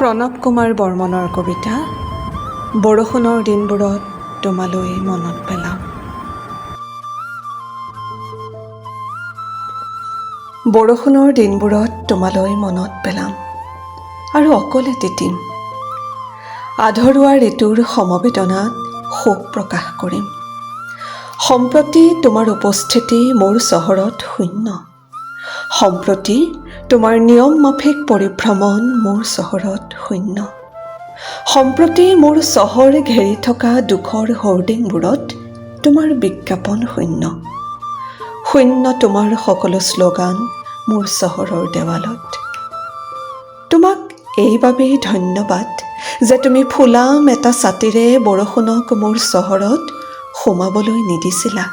প্ৰণৱ কুমাৰ বৰ্মনৰ কবিতা বৰষুণৰ দিনবোৰত তোমালৈ মনত পেলাম। বৰষুণৰ দিনবোৰত তোমালৈ মনত পেলাম আৰু অকলে তিতিম। আধৰুৱা ঋতুৰ সমবেদনাত শোক প্ৰকাশ কৰিম। সম্প্ৰতি তোমাৰ উপস্থিতি মোৰ চহৰত শূন্য। সম্প্ৰতি তোমাৰ নিয়ম মাফিক পৰিভ্ৰমণ মোৰ চহৰত শূন্য। সম্প্ৰতি মোৰ চহৰ ঘেৰি থকা দুখৰ হৰ্ডিংবোৰত তোমাৰ বিজ্ঞাপন শূন্য। শূন্য তোমাৰ সকলো শ্লোগান মোৰ চহৰৰ দেৱালত। তোমাক এইবাবেই ধন্যবাদ যে তুমি ফুলাম এটা ছাতিৰে বৰষুণক মোৰ চহৰত সোমাবলৈ নিদিছিলা।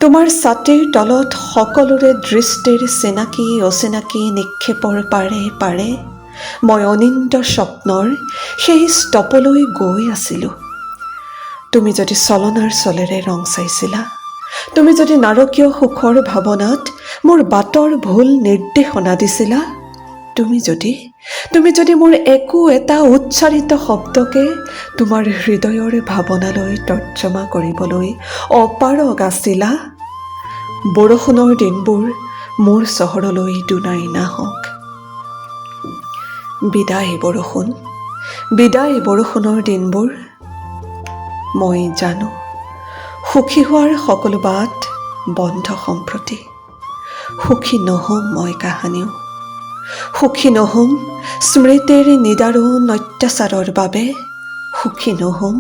তোমাৰ ছাতিৰ তলত সকলোৰে দৃষ্টিৰ চিনাকি অচিনাকি নিক্ষেপৰ পাৰে পাৰে মই অনিন্দ্য স্বপ্নৰ সেই ষ্টপলৈ গৈ আছিলোঁ। তুমি যদি ছলনাৰ চলেৰে ৰং চাইছিলা, তুমি যদি নাৰকীয় সুখৰ ভাৱনাত মোৰ বাটৰ ভুল নিৰ্দেশনা দিছিলা, তুমি যদি মোৰ একো এটা উচ্চাৰিত শব্দকে তোমাৰ হৃদয়ৰ ভাৱনালৈ তৰ্জমা কৰিবলৈ অপাৰগ আছিলা, বৰষুণৰ দিনবোৰ মোৰ চহৰলৈ দুনাই নাহক। বিদায় বৰষুণ, বিদায় বৰষুণৰ দিনবোৰ। মই জানো, সুখী হোৱাৰ সকলো বাট বন্ধ সম্প্ৰতি। সুখী নহ'ম মই কাহানিও। সুখী নহ'ম স্মৃতিৰ নিদাৰুণ অত্যাচাৰৰ বাবে। সুখী নহ'ম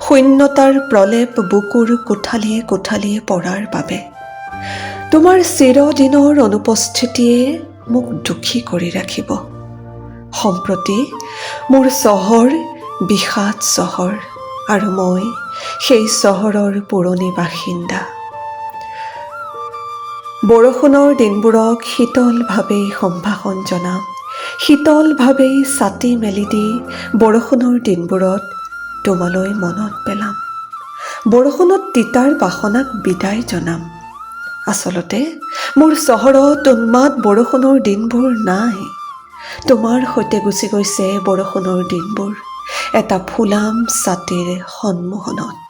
শূন্যতাৰ প্ৰলেপ বুকুৰ কোঠালিয়ে কোঠালিয়ে পৰাৰ বাবে। তোমাৰ চিৰদিনৰ অনুপস্থিতিয়ে মোক দুখী কৰি ৰাখিব। সম্প্ৰতি মোৰ চহৰ বিষাদ চহৰ আৰু মই সেই চহৰৰ পুৰণি বাসিন্দা। বৰষুণৰ দিনবোৰক শীতলভাৱেই সম্ভাষণ জনাম। শীতলভাৱেই ছাতি মেলি দি বৰষুণৰ দিনবোৰত তোমালৈ মনত পেলাম। বৰষুণত তিতাৰ বাসনাক বিদায় জনাম। আচলতে মোৰ চহৰত উন্মাদ বৰষুণৰ দিনবোৰ নাই। তোমাৰ সৈতে গুচি গৈছে বৰষুণৰ দিনবোৰ এটা ফুলাম ছাতিৰ সন্মোহনত।